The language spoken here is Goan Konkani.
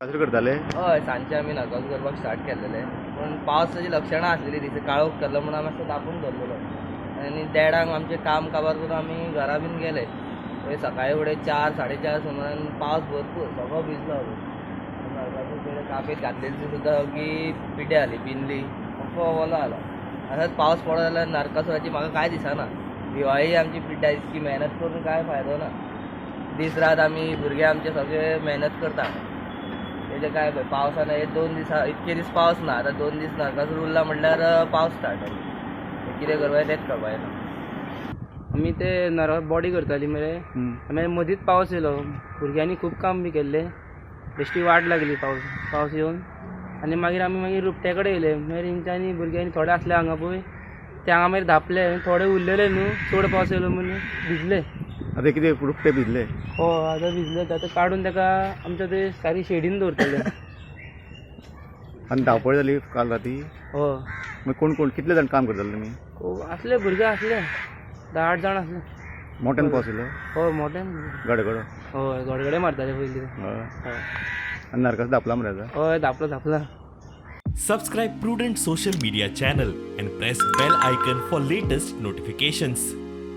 कसो करताले? हय, सांजचे आमी नरकासूर करपाक स्टार्ट केल्लेले, पूण पावसाची लक्षणां आसलेली. दिस काळोख केल्लो म्हणून आमी मातसो दापून दवरलेलो आनी देडांक आमचें काम काबार करून आमी घरा बीन गेले. मागीर सकाळी फुडें 4 4:30 सुमारान पावस भरपूर, सगळो भिजलो. नरकासूर पयलीं कापेत घातलेली ती सुद्दां सगळी पिड्ड्यार जाली, भिजली, सामको ओलो जालो. असाच पावस पडत जाल्यार नरकासुराची म्हाका कांय दिसना. दिवाळी आमची पिड्ड्यार, इतकी मेहनत करून कांय फायदो ना. दीस रात आमी भुरगे आमचे सगळे मेहनत करता, तेजे काय पावसान हे 2 दीस, इतके दीस पावस ना, आतां 2 दीस नरकासूर उरला म्हणल्यार पावस स्टार्ट जालो. कितें करपाचें तेंच कळपाचें ना. आमी ते नर बॉडी करताली मरे, मागीर मदींच पावस येयलो. भुरग्यांनी खूब काम बी केल्लें, बेश्टी वाट लागली पावस येवन. आनी मागीर आमी मागीर रुपट्या कडेन येयले. मागीर तेंच्यांनी भुरग्यांनी थोडे आसले हांगा पळय, ते हांगा मागीर धांपले, थोडे उरलेले न्हू, चड पावस येयलो म्हणून भिजले. आतां कितें रुपटे भिजले? हय, आतां भिजले. आतां काडून ताका आमच्या ते सारी शेडीन दवरतले. आनी धांवपळ जाली काल राती? हय. मागीर कोण कोण कितले जाण काम करताले तुमी? खूब आसले भुरगे, आसले 10-8 जाण आसले. मोठ्यान पावस येयलो? हय, मोठ्यान. गडगडो? हय, गडगडे मारताले पयलीं. हय. हय. आनी नरकासूर धांपला मरे आतां? हय, धांपला धांपला. Subscribe Prudent Social Media channel and press bell icon for latest notifications.